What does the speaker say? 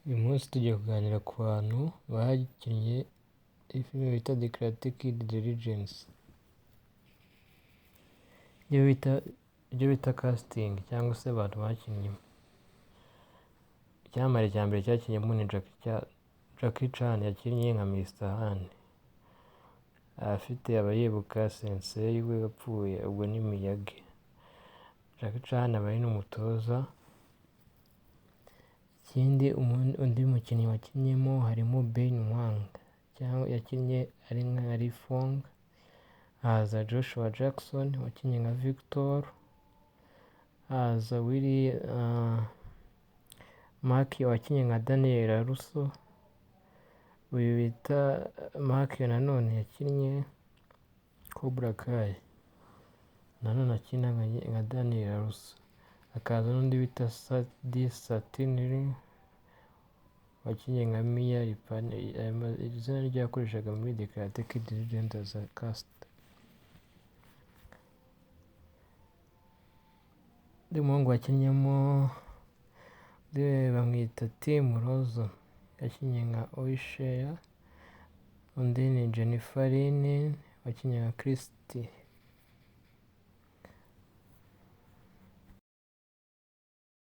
Uyu munsi tugiye kuganira ku bantu bakinnye filime bita The Karate Kid The Legends, ibyo bita casting cyangwa se abantu bakinnyemo. Icyamamare cya mbere cyakinnyemo ni Jackie Chan, yakinnye nka Mr Han, afite aba yibuka sensei we wapfuye, ubwo ni Miyagi. Jackie Chan aba ari n'umutoza. Ikindi undi mukinnyi wakinnyemo harimo Ben Wang, cyangwa yakinnye ari nka Li Fong, haza Joshua Jackson wakinnye nka Victor, haza Willy Mark wakinnye nka Daniel LaRusso, uyu bita Mark nanone yakinnye Cobra Kai, nanone akina nka Daniel LaRusso, hakaza n'undi bita Sadi Satinri wakinnye nka Mia Lipane, izina rye yakoreshaga muri The Karate Kid Legends as a cast. Undi muhungu wakinnyemo bamwita Tim Rozo, yakinnye nka Oishea, undi ni Jennifer Lin wakinnye nka